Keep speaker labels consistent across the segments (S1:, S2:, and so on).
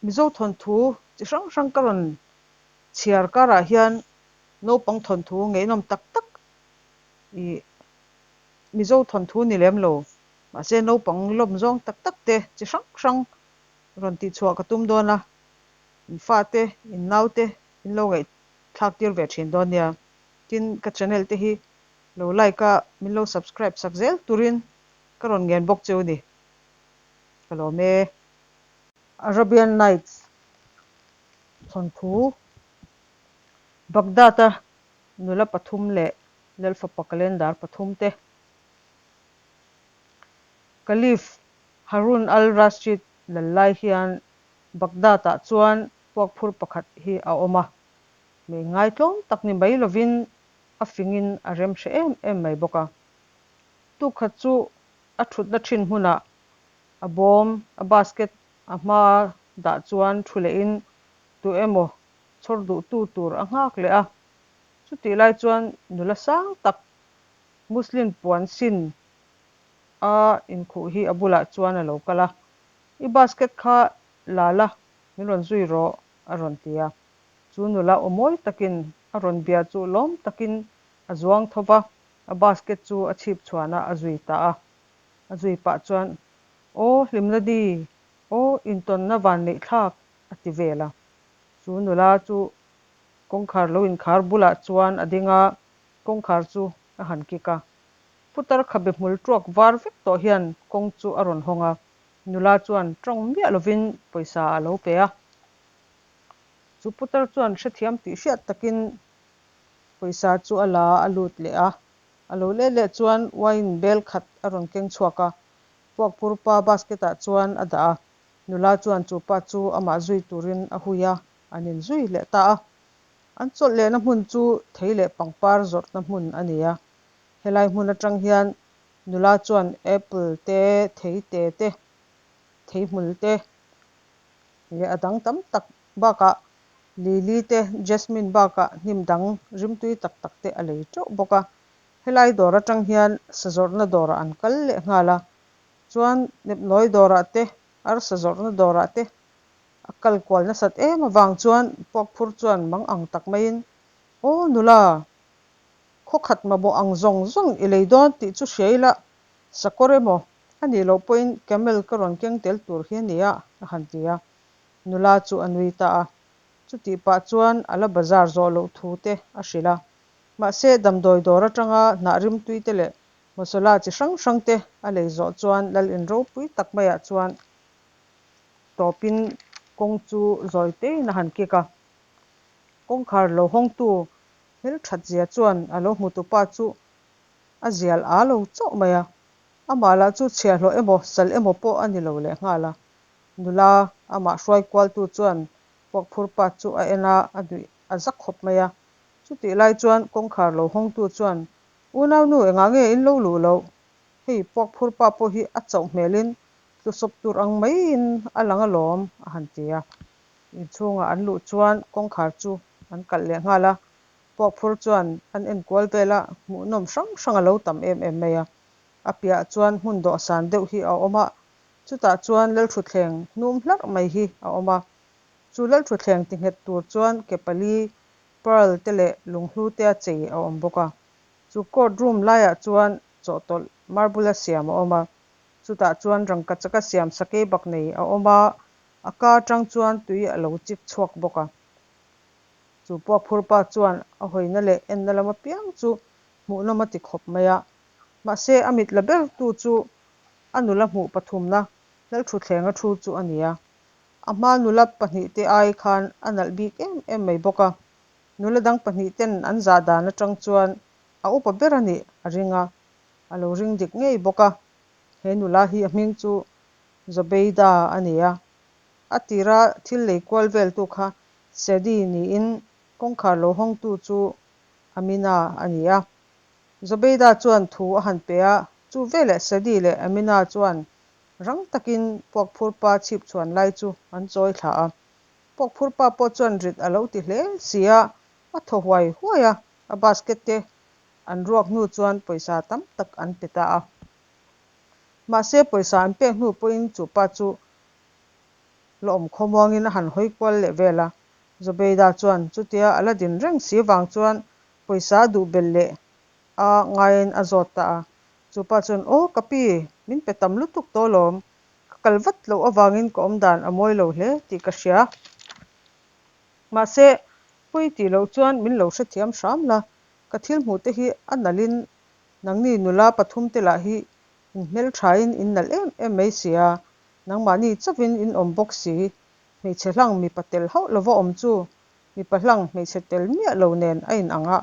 S1: Mizo thawnthu chi hrang hrang ka rawn chhiar karah hian naupang thawnthu ngeihnawm tak tak ih Mizo thawnthu ni lem lo mahse naupang lawm zawng tak tak te chi hrang hrang rawn tihchhuah ka tum dawn a, in fate, in naute in lo ngaihthlak tir ve thin dawn nia. Tin, ka channel te hi lo like a, min lo subscribe sak zel turin ka rawn ngen bawk cheu ni. Ka lawm e. Arabian Nights thawnthu Baghdad-a nula pathum leh Lalfapa calendar pathum te Caliph Harun al-Rashid lal lai hian Baghdad-ah chuan puakphur pakhat hi a awm a, mei ngaitlawm tak ni mai lovin a fingin a rem hre em em mai bawk a. Tukkhat chu a thutna thin hmunah a bawm, a basket a hma dah chuan thu lehin tu emaw chhawr duhtu tur a nghak leh a. Chutih lai chuan nula sang tak Muslim puan sin a inkhuh hi a bulah chuan a lo kal a, I basket kha la la, min rawn zui rawh, a rawn ti a. Chu nula aw mawi takin a rawn bia chu lawm takin a zuang tho va, a basket chu a chhip chhuan a, a zui ta a. A zui pah chuan, Aw hlimna di, aw intawnna van neih thlak, a ti vel a. Chu nula chu kawngkhar lo inkhar bulah chuan a ding a, kawngkhar chu a han kik a. Putar khabe hmul tuak var vek tawh hian kawng chu a rawn hawng a, nula chuan tawng miah lovin pawisa a lo pe a. Chu putar chuan hrethiam tih hriat takin pawisa chu a la a lut leh a. A lo let leh chuan wine bel khat a rawn keng chhuak a, puakpur pa basket ah chuan a dah a. Nula chuan chu pa chu amah zui turin a hui a, an inzui leh ta a. An chawlh lehna hmun chu thei leh pangpar zawrhna hmun a ni a. Helai hmun atang hian nula chuan apple te, thei te te, theihmul te leh a dang tam tak bakah lily te, jasmine bakah hnim dang rimtui tak tak te a lei teuh bawk a. Helai dawr atang hian sazawrhna dawrah an kal leh nghal a, chuan nepnawi dawrah te, arsa zawrhna dawrah te a kal kual nasat em avang chuan puakphur chuan mang ang tak maiin, Aw nula, khawkhat mamawh ang zawng zawng i lei dawn tih chu hria ila, sakawr emaw a nih loh pawhin camel ka rawn keng tel tur hi a nia, a han ti a. Nula chu a nui ta a. Chutih pah chuan a la bazar zawh loh thu te a hrilh a. Mahse, damdawi dawr atanga hnah rimtui te leh masala chi hrang hrang te a lei zawh chuan lal in ropui tak maiah chuan tawpin kawng chu zawi tein a han kik a. Kawngkhar lo hawngtu hmelthat zia chuan a lo hmutu pa chu a zial a lo chauh mai a. Amah lah chu chhiahhlawh emaw sal emaw pawh a ni lo lehnghal a. Nula amah hruai kualtu chuan puakphur pa chu a en a, a nuih a za khawp mai a. Chutih lai chuan kawngkhar lo hawngtu chuan, Unaunu engah nge in lo luh loh? Hei puakphur pa pawh hi a chauh hmelin tlusawp tur ang maiin a lang alawm, a han ti a. Inchhungah an luh chuan kawngkhar chu an kalh leh nghal a, puakphur chuan an enkual vel a, hmuhnawm hrang hrang a lo tam em em mai a. A piahah chuan hmun dawhsan deuh hi a awm a, chutah chuan Lalthuthleng hnum hlarh mai hi a awm a. Chu Lalthuthleng ti nghet tur chuan ke pali, pearl te leh lunghlu te a chei a awm bawk a. Chu court room laiah chuan chawhtawlh marble a siam a awm a, chutah chuan rangkachaka siam sakei bak nei a awm a, a ka atang chuan tui a lo chik chhuak bawk a. Chu puakphur pa chuan a hawina leh enna lam apiang chu hmuhnawm a ti khawp mai a. Mahse a mit la ber tu chu a nula hmuh pathumna Lalthutthlenga thu chu a ni a. A hma nula pahnih te ai khan a nalh bik em em mai bawk a. Nula dang pahnih ten an zah dan atang chuan a upa ber a nih a ring a, a lo ring dik ngei bawk a. He nula hi a hming chu Zobeida a ni a. A tira thil lei kual veltu kha Sadie niin kawngkhar lo hawngtu chu Amina a ni a. Zobeida chuan thu a han pe a, chu veleh Sadie leh Amina chuan rang takin puakphur pa chhip chhuan lai chu an chawi thla a. Puakphur pa pawh chuan rit a lo ti hle si a, a thaw huai huai a, a basket te an ruak hnu chuan pawisa tam tak an pe ta a. Mahse pawisa an pek hnu pawhin chu pa chu. La awm khawmuangin a han hawi kual leh vel a. Zubeida chuan chutia a la din reng si vang chuan pawisa a duh belh leh a ngaiin a zawt ta a. Chu pa chuan, Aw ka pi, min pe tam lutuk tawh alawm. Ka kal vat loh avangin ka awmdan a mawi lo hle tih ka hria. Mahse, pawi tih loh chuan min lo hrethiam hram la, ka thil hmuh te hi a nalhin nangni nula pathum te lah hi in hmelthain in nalh em em mai sia, nangmahni chauhin in awm bawk si, hmeichhe hlang mipa tel hauh lova awm chu mipa hlang hmeichhe tel miah lo nen a inang a,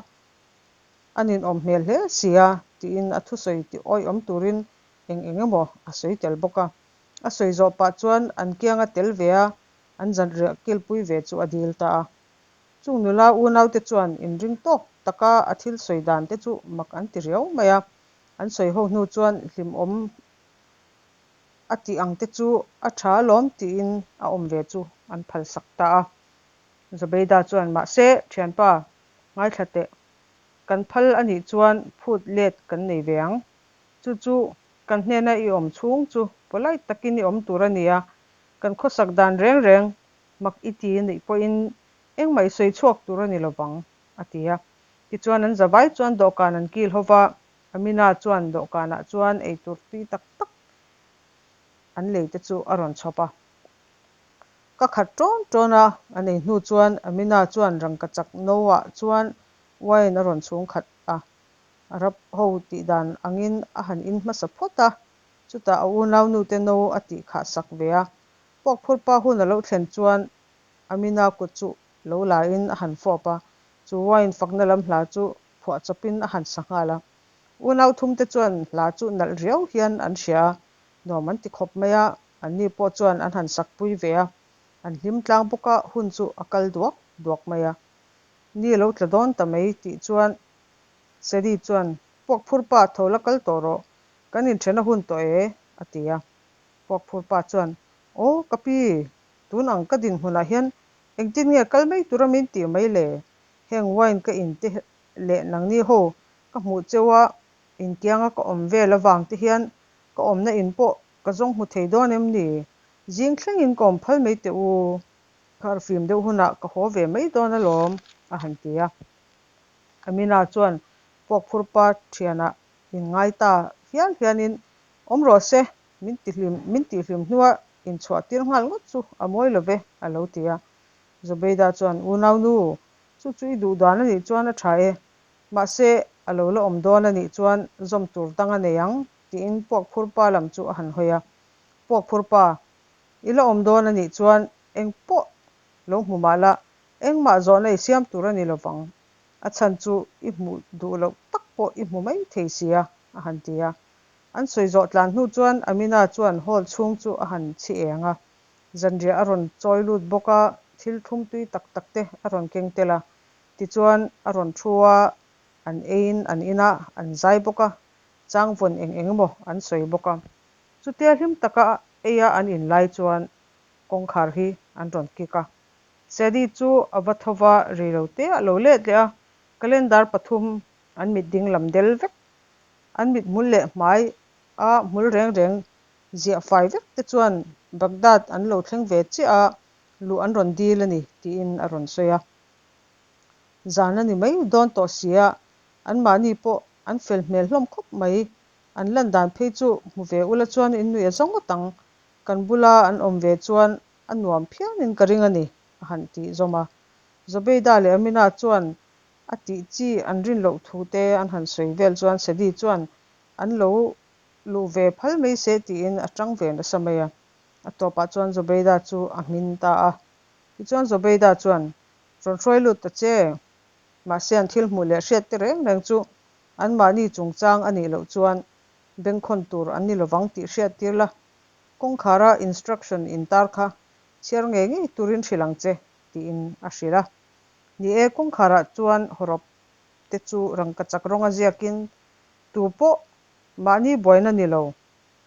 S1: a ninawm hmel hle sia tiin a thusawi ti awihawm turin eng eng emaw a sawi tel bawk a. A sawi zawh pah chuan an kianga tel ve a, an zanriah kilpui ve chu a dil ta a. Chung nula unaute chuan inring tawk taka a thil sawi dan te chu mak an ti riau mai a. An sawi ho hnu chuan hlimawm a tih ang te chu a tha alawm tiin a awm ve chu an phalsak ta a. Zubeida chuan, Mahse, thianpa, ngaithla teh. Kan phal a nih chuan phut let kan nei ve ang. Chu chu kan hnena i awm chhung chu polite takin i awm tur a ni a, kan khawsak dan reng reng mak i ti nih pawhin engmah i sawi chhuak tur a ni lovang, a ti a. Tichuan an zavai chuan dawhkan an kil ho va, Amina chuan dawhkanah chuan eitur tui tak tak an lei te chu a rawn chhawp a. Ka khat ṭawn ṭawn a, an ei hnu chuan Amina chuan rangkachak no ah chuan wine a rawn chhung khat a. Arab ho tih dan angin a han in hmasa phawt a, chutah a unaunu te no a tih khah sak ve a. Puakphur pa hun a lo thlen chuan Amina kut chu lo la in a han fawp a, chu wine fakna lam hla chu phuah chawpin a han sa nghal a. Unau thumte chuan hla chu nalh riau hian an hria a, nuam an ti khawp mai a, anni pawh chuan an han sakpui ve a, an hlim tlang bawk a, hun chu a kal duak duak mai a. Ni a lo tla dawn ta mai tih chuan Sadie chuan, Puakphur pa, tho la kal tawh rawh, kan inthena hun tawh e, a ti a. Puakphur pa chuan, Aw, ka pi, tun ang ka dinhmunah hian engtin nge kal mai tura min tih mai le? Heng wine ka in te leh nangni ho ka hmuh cheu a, inkianga ka awm vel avang te hian ka awmna in pawh ka zawng hmu thei dawn em ni? Zing thlengin ka awm phal mai teh u, kharfim deuh hunah ka haw ve mai dawn alawm, a han ti a. Amina chuan puakphur pa thianah inngai ta hial hianin, Awm rawh se, min tihlim min tihhlim hnua inchhuah tir nghal ngawt chu a mawi lo ve, a lo ti a. Zubeida chuan, Unaunu, chu chu i duh dan a nih chuan a tha e. Mahse, a lo la awm dawn a nih chuan zawm tur dang a nei ang, tiin puakphur pa lam chu a han hawi a. Puakphur pa, i la awm dawn a nih chuan eng pawh lo hmu mah la, Engmah zawhna i siam tur a ni lovang, a chhan chu i hmuh duh loh tak pawh i hmu mai thei si a, a han ti a. An sawi zawh tlan hnu chuan Amina chuan hall chhung chu a han chhi eng a, zanriah a rawn chawi lut bawk a, thil thlum tui tak tak te a rawn keng tel a. Tichuan a rawn thu a, an eiin an in a, an zai bawk a, changvawn eng eng emaw an sawi bawk a. Chutia hlim taka eia an in lai chuan kawngkhar hi an rawn kik a. Sadie chu a va tho va, rei lo te a lo let leh a, calendar pathum an mit ding lam del vek, an mit hmul leh hmai a hmul reng reng ziah fai vek te chuan Baghdad an lo thleng ve chiah a, luh an rawn dil a ni tiin a rawn sawi a. Zan a ni mai dawn tawh si a, anmahni pawh an fel hmel hlawm khawp mai, an lan dan phei chu hmu ve ula chuan in nuih a za ngawt ang, kan bula an awm ve chuan A nuam phianin ka ring a ni, a han tih zawm a. Zobeida leh Amina chuan a tih chi an rin loh thu te an han sawi vel chuan Sadie chuan an lo luh ve phal mai se tiin a tang ve nasa mai a. A tawpah chuan Zobeida chu a hmin ta a. Tichuan Zobeida chuan, Rawn hruai lut ta che. Mahse an thil hmuh leh hriat te reng reng chu anmahni chungchang a nih loh chuan bengkhawn tur an ni lovang tih hriat tir la, Kawngkhara instruction intar kha chhiar ngei ngei turin hrilh ang che, tiin a hrilh a. Ni e, kawngkharah chuan hawrawp te chu rangkachak rawnga ziakin tu pawh mahni buaina ni lo,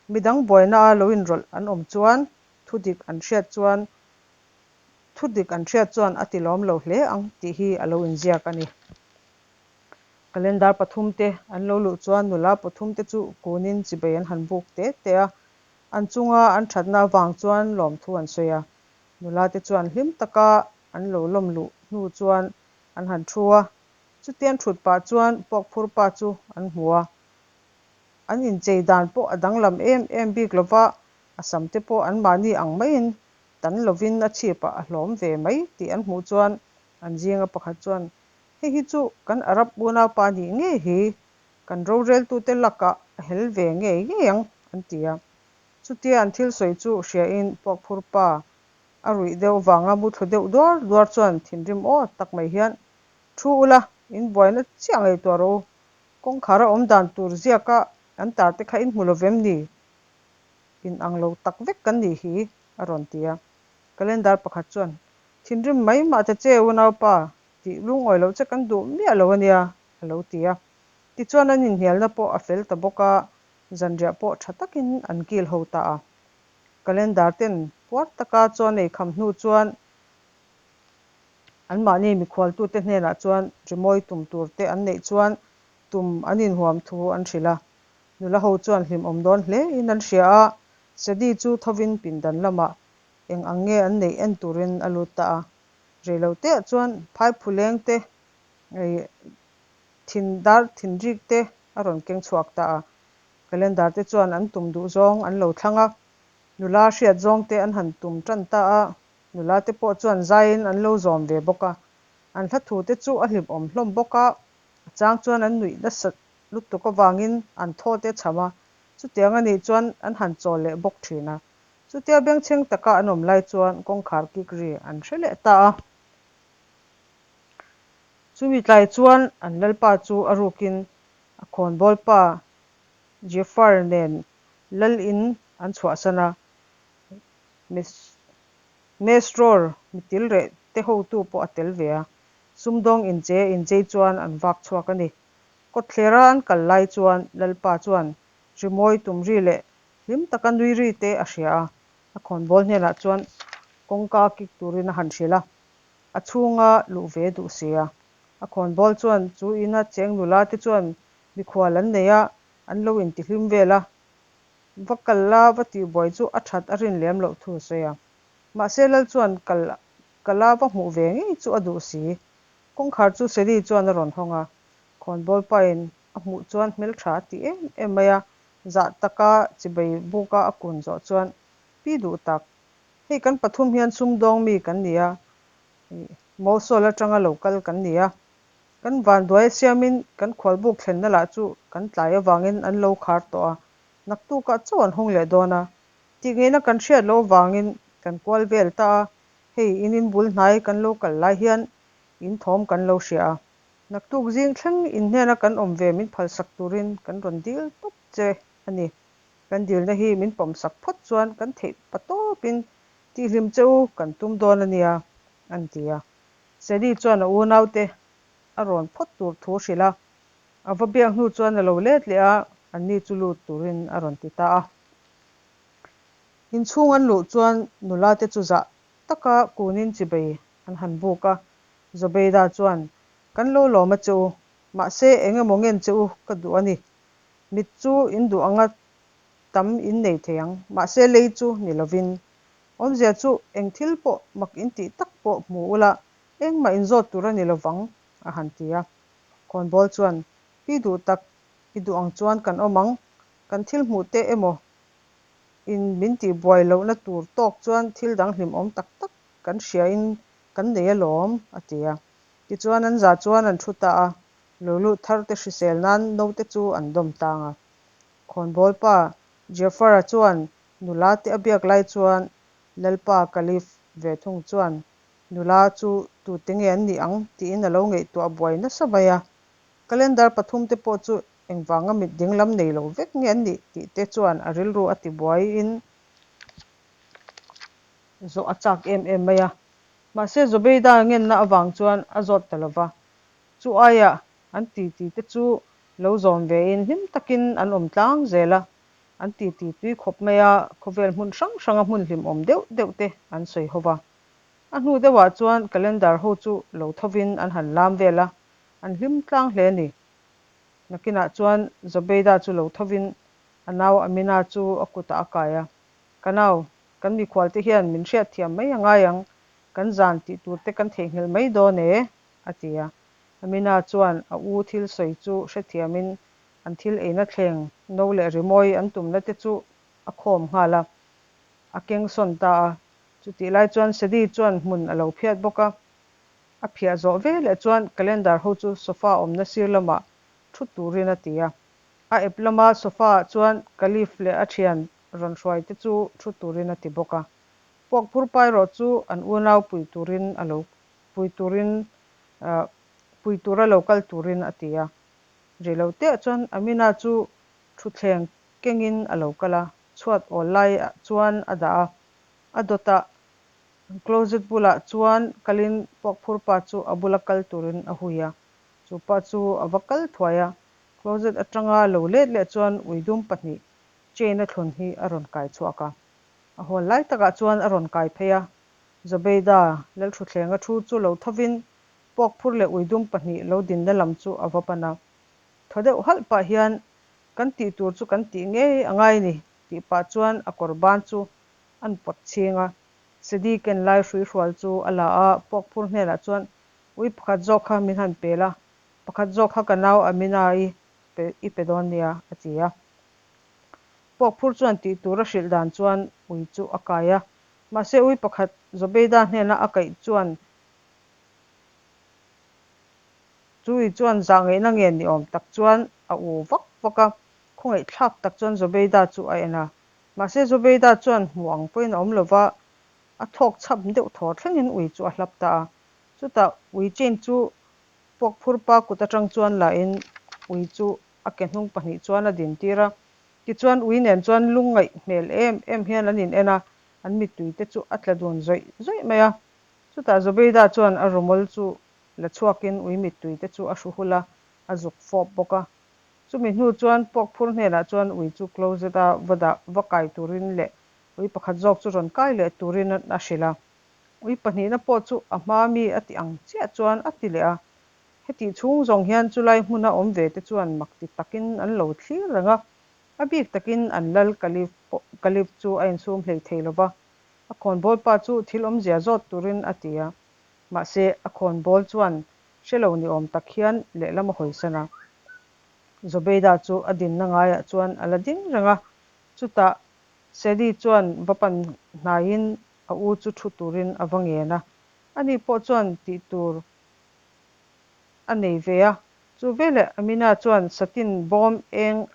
S1: midang buaina a lo inrawlh an awm chuan thudik an hriat chuan thudik an hriat chuan a tilawm lo hle ang tih hi a lo inziak a ni. Calendar pathum te an lo luh chuan nula pathum te chu kunin chibei an han buk te te a, an chunga an thatna avang chuan lawmthu an sawi a. Nula te chuan hlim taka an lo lawm luh hnu chuan an han thu a, chutian thut pah chuan puakphur pa chu an hmu a. An inchei dan pawh a danglam em em bik lo va, a sam te pawh anmahni ang maiin tan lovin a chhipah a hlawm ve mai tih an hmuh chuan an zinga pakhat chuan, Hei hi chu kan Arab unaupa nih ngei hi, kan roreltute lakah a hel ve ngei ngei ang, an ti a. Chutia an thil sawi chu hriain puakphur pa a ruih deuh vanga muthlu deuh duar duar chuan thinrim aw tak mai hian, Thu ula, in buaina chiah ngaihtuah rawh u. Kawngkhar a awm dan tur ziaka an tar te kha in hmu lo vem ni? In ang lo tak vek kan nih hi, a rawn ti a. Calendar pakhat chuan, Thinrim mai mah ta che unaupa, tih lungawi loh che kan duh miah lo a nia, a lo ti a. Tichuan an inhnialna pawh a fel ta bawk a, zanriah pawh tha takin an kil ho ta a. Calendar ten puar taka chuan ei kham hnu chuan anmahni mikhualtute hnenah chuan rimawi tum tur te an neih chuan tum an inhuam thu an hrilh a. Nula ho chuan hlimawm dawn hle in an hria a, Sadie chu thovin pindan lamah eng ang nge an neih en turin a lut ta a. Reiloteah chuan phaiphuleng te, thin dar thinrik te a rawn keng chhuak ta a. Calendar te chuan an tum duh zawng an lo thlang a, nula hriat zawng te an han tum tan ta a, nula te pawh chuan zaiin an lo zawm ve bawk a, an hla thu te chu a hlimawm hlawm bawk a, a chang chuan an nuih nasa lutuk avangin an thaw te chham a, chutiang a nih chuan an han chawl leh bawk thin a. Chutia bengchheng taka an awm lai chuan kawngkhar kik ri an hre leh ta a. Chumi tlai chuan an lalpa chu a rukin a khawnbawlpa Jeffar nen lal in an chhuahsan a, Mesror mitilreh te hotu pawh a tel ve a, sumdawng inche inchei chuan an vak chhuak a ni. Kawtthlera an kal lai chuan lalpa chuan rimawi tumri leh hlim taka nui ri te a hria a, a khawnbawl hnenah chuan kawngka kik turin a han hrilh a, a chhunga luh ve duh si a. A khawnbawl chuan chu ina cheng nula te chuan mikhual an nei a, an lo intihlim vel a, va kal la va tihbuai chu a that a rin lem loh thu a sawi a. Mahse Lal chuan kal kala va hmuh ve ngei chu a duh si. Kawngkhar chu Sally chuan a rawn hawng a, khawnbawl pain a hmuh chuan hmeltha a ti em em mai a, zah taka chibai buka a kun zawh chuan pi duh tak. Hei kan pathum hian sumdawng mi kan ni a, Mosul atanga lo kal kan ni a. Kan vanduai a siamin kan khualbuk thlenna lah chu kan tlai avangin an lo khar tawh a, naktukah chauh an hawng leh dawn a. Tih ngeina kan hriat loh avangin kan kual vel ta a, hei in in bul hnai kan lo kal lai hian in thawm kan lo hria a. Naktuk zing thleng in hnena kan awm ve min phalsak turin kan rawn dil tawp che a ni. Kan dilna hi min pawmsak phawt chuan kan theih patawpin tihhlim che u kan tum dawn a nia, an ti a. Sally chuan a unaute a rawn phawt tur thu hrilh a, a va biak hnu chuan a lo let leh a, anni chu lut turin a rawn ti ta a. Inchhung an luh chuan nula te chu zah taka kunin chibei an han buk a, Zobeida chuan, Kan lo lawm a che u, mahse eng emaw ngen che u ka duh a ni. Mit chu in duh anga tam in nei thei ang, mahse lei chu ni lovin. Awmzia chu eng thil pawh mak in tih tak pawh hmu ula, engmah in zawt tur a ni lovang, a han ti a. Khawnbawl chuan, Pi duh tak, i duh ang chuan kan awm ang, kan thil hmuh te emaw in min tih buai lohna tur tawk chuan thil dang hlimawm tak tak kan hria in kan nei alawm, a ti a. Tichuan an za chuan an thu ta a, lo lut thar te hrisel nan naute chu an dawm tang a. Khawnbawl pa Jafar-a chuan nula te a biak lai chuan Lalpa Caliph ve thung chuan nula chu tute nge an nih ang tiin a lo ngaihtuah buai nasa mai a. Calendar pathum te pawh chu engvanga mit dinglam nei lo vek nge an nih tih te chuan a rilru a ti buaiin zawh a chak em em mai a. Mahse Zubeida ngenna avang chuan a zawt ta lo va. Chu aiah an titi te chu lo zawm vein hlim takin an awm tlang zel a, an titi tui khawp mai a, khawvel hmun hrang hranga hmun hlimawm deuh deuh te an sawi ho va. A hnu deuhah chuan calendar ho chu lo thovin an han lam vel a, an hlim tlang hle a ni. Nakinah chuan Zobeida chu lo thovin a nau Amina chu a kutah a kai a, Ka nau! Kan mikhualte hian min hriatthiam mai a ngai ang, kan zan tih turte kan theihnghilh mai dawn e, a ti a. Amina chuan a u thil sawi chu hrethiamin an thil eina thleng no leh rimawi an tumna te chu a khawm nghal a, a keng sawn ta a. Chutih lai chuan Sadie chuan hmun a lo phiat bawk a. A phiah zawh veleh chuan calendar ho chu sofa awmna sir lamah thu turin a ti a. A ep lama sofa ah chuan Caliph leh a thian rawn hruai te chu thu turin a ti bawk a. Puak phur pa erawh chu an unau pui turin a lo pui turin pui tura lo kal turin a ti a. Rei lo teah chuan Amina chu thutthleng kengin a lo kal a, chhuat awl laiah chuan a dah a. A dawtah closet bulah chuan kalin puak phur pa chu a bula kal turin a hui a. Chu pa chu a va kal thuai a, closet atanga lo let leh chuan uidum pahnih chain a thlun hi a rawn kai chhuak a. A hawl lai takah chuan a rawn kai phei a, Zobeida Lalthuthlenga thu chu lo thovin puak phur leh uidum pahnih lo dinna lam chu a va pan a. Thaw deuh halh pah hian, Kan tih tur chu kan tih ngei a ngai ni, tih pah chuan a kawr ban chu a'n pawt chhing a. Sadie ken lai hruihrual chu a la a, puak phur hnenah chuan, Ui pakhat zawk kha min han pe la, pakhat zawk kha ka nau Amina-i pe i pe dawn nia, a ti a. Puak phur chuan tih tur a hrilh dan chuan ui chu a kai a, mahse ui pakhat Zobeida hnena a kaih chuan chu ui chuan zah ngaihna nge ni awm tak chuan a u vak vak a, khawngaih thlak tak chuan Zobeida chu a en a. Mahse Zobeida chuan hmu ang pawhin a awm lo va, a thawk chhap deuh thaw thlengin ui chu a hlap ta a. Chutah ui chain chu puak phur pa kut atang chuan la in ui chu a ke hnung pahnih chuan a din tir a. Tichuan ui nen chuan lungngaih hmel em em hian an in en a, an mittui te chu a tla dun zawih zawih mai a. Chutah Zobeida chuan a rawmawl chu la chhuakin ui mittui te chu a hru hul a, a zuk fawp bawk a. Chumi hnu chuan puak phur hnenah chuan ui chu closet a va dah va kai turin leh ui pakhat zawk chu rawn kai leh turin a hrilh a. Ui pahnihna pawh chu a hma mi a ti ang chiah chuan a ti leh a. Hetih chhung zawng hian chulai hmuna awm ve te chuan mak ti takin an lo thlir reng a, a bik takin an lal Caliph pawh Caliph chu a insum hlei thei lo va, a khawnbawl pa chu thil awmzia zawt turin a ti a. Mahse, a khawnbawl chuan hre lo ni awm tak hian lehlam a hawisan a. Zobeida chu a dinna ngaiah chuan a la ding reng a, chutah Sadie chuan va pan hnaiin a u chu thu turin a va ngen a, ani pawh chuan tih tur a nei ve a. Chu veleh Amina chuan satin bawm eng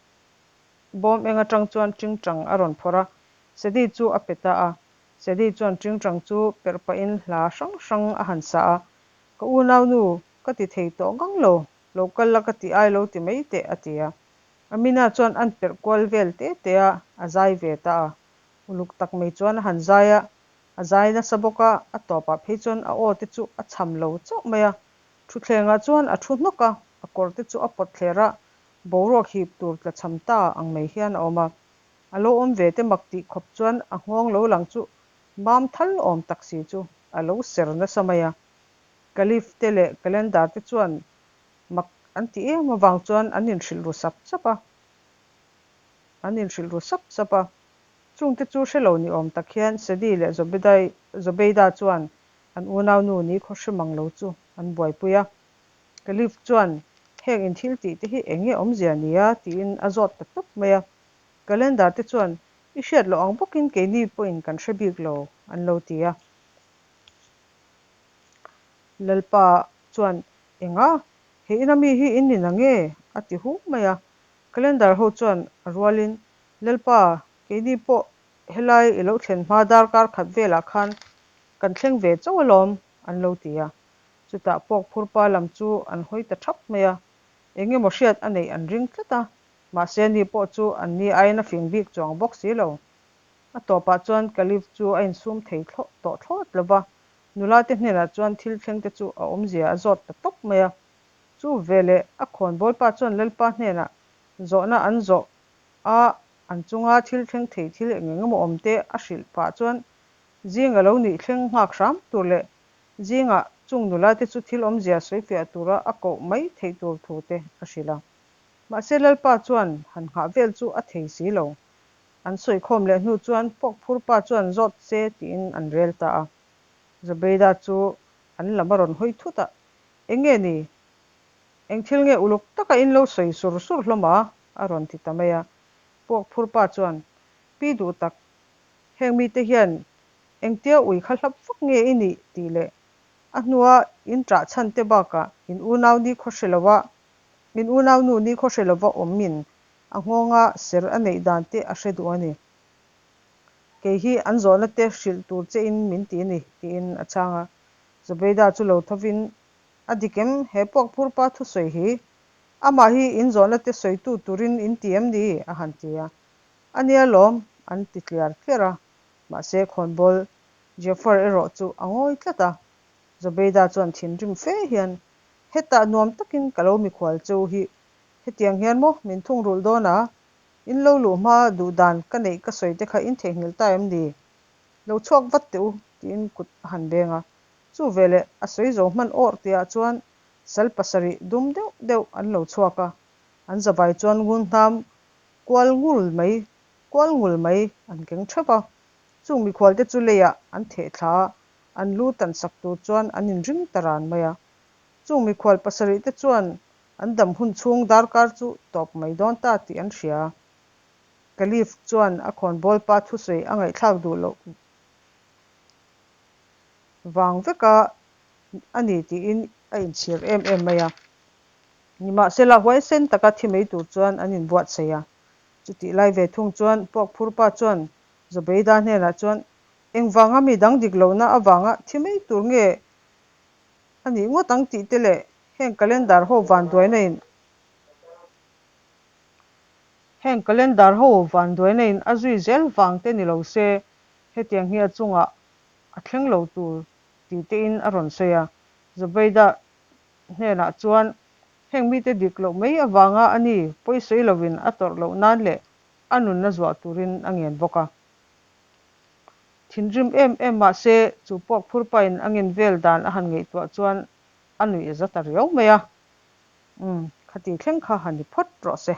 S1: bawm eng atang chuan tingtang a rawn phawrh a, Sadie chu a pe ta a. Sadie chuan tingtang chu perh pahin hla hrang hrang a han sa a, Ka unaunu, ka ti thei tawh ngang lo, lo kal la ka ti ai lo ti mai teh, a ti a. Amina chuan an perh kual vel te te a, a zai ve ta a. Uluk tak mai chuan a han zai a, a zai nasa bawk a, a tawpah phei chuan a aw te chu a cham lo chauh mai a. Thutthlengah chuan a thu hnawk a, a kawr te chu a pawt thler a, boruak hip tur tla cham ta ang mai hian a awm a. A lo awm ve te mak tih khawp chuan a nghawng lo lang chu mam thal awm tak si chu a lo ser nasa mai a. Caliph te leh Calendar te chuan mak an ti em avang chuan an inhrilh ru sap sap a. An inhrilh ru sap sap a. Chungte chu hre lo ni awm tak hian Sadie leh Zobeida chuan an unaunu ni khaw hre mang lo chu an buaipui a. Caliph chuan heng in thil tih te hi eng nge awmzia nia tiin a zawt ta tawp mai a. Calendar te chuan i hriat loh ang bawkin keini pawhin kan hre bik lo an lo ti a. Lalpa chuan enga he ina mi hi in ni na nge a ti hu mai a. Calendar ho chuan a rualin Lalpa keini pawh helai i lo thlen hma darkar khat velah khan kan thleng ve chauh alawm an lo ti a. Chutah pawk phurpa lam chu an hawi ta thap mai a, eng emaw hriat a neih an ring tlat a, mahse ani pawh chu an ni aiin a fing bik chuang bawk si lo. A tawpah chuan Caliph chu a insum thei tawh thlawt lo va, nula te hnenah chuan thil thleng te chu a awmzia a zawt ta tawp mai a. Chu veleh a khawnbawlpa chuan Lalpa hnenah zawhna an zawh a, an chunga thil thleng thei thil eng eng emaw awm te a hrilh pah chuan zing a lo nih thleng nghak hram tur leh zingah chung nula te chu thil awmzia sawifiah tura a koh mai theih tur thu te a hrilh a. Mahse Lalpa chuan han nghah vel chu a thei si lo. An sawi khawm leh hnu chuan puakphur pa chuan zawt se tiin an rel ta a. Zubeida chu an lam a rawn hawi thut a, Eng nge ni? Eng thil nge uluk taka in lo sawi sur sur hlawm a? a rawn ti ta mai a. Puakphur pa chuan, Pi duh tak, heng mite hian engtia ui kha hlap vak nge i nih? tih leh a hnua in ṭah chhan te bakah in unau ni khaw hre lova in unaunu ni khaw hre lova awmin a nghawnga ser a neih dan te a hre duh a ni. Kei hi an zawhna te hrilh tur che in min ti a ni, tiin a chhang a. Zubeida chu lo thovin, A dik em, he puakphur pa thusawi hi? Amah hi in zawhna te sawitu turin in ti em ni? a han ti a. A nia lawm, an ti tliar tliar a. Mahse khawnbawl Jafar erawh chu a ngawi tlat a. Zubeida chuan thinrim fe hian, Hetah nuam takin ka lo mikhual cheu hi Hetiang hian maw min thungrulh dawn a? In lo luh hma duh dan ka neih ka sawi te kha in theihnghilh ta em ni? Lo chhuak vat teh u, tiin kut a han beng a. Chu veleh a sawi zo hman awrh tihah chuan sal pasarih dum deuh deuh an lo chhuak a, an zavai chuan ngun hnam kual ngul mai kual ngul mai an keng theuh a. Chung mikhualte chu leiah an theh thla a, an lu tan sak tur chuan an inring ta ran mai a. Chung mikhual pasarih te chuan an dam hun chhung darkar chu tawp mai dawn ta tih an hria. Caliph chuan a khawnbawl pa thusawi a ngaihthlak duh loh vang veka a ni tiin a inchhir em em mai a. Nimahsela huaisen taka thi mai tur chuan an inbuatsaih a. Chutih lai ve thung chuan puakphur pa chuan Zubeida hnenah chuan engvanga mi dang dik lohna avanga thi mai tur nge A nih ngawt ang tih te leh heng calendar ho vanduaina in heng calendar ho vanduaina in a zui zel vang te ni lo se hetiang hi a chungah a thleng lo tur tih te in a rawn sawi a. Zubaida hnenah chuan heng mite dik loh mai avanga a ni pawisawi lovin a tawrh loh nan leh a nunna zuah turin a ngen bawk a. Thinrim em em mah se, chu puak phur pain a ngin vel dan a han ngaihtuah chuan a nuih za ta riau mai a. Umm, khati thleng kha han ni phawt rawh se.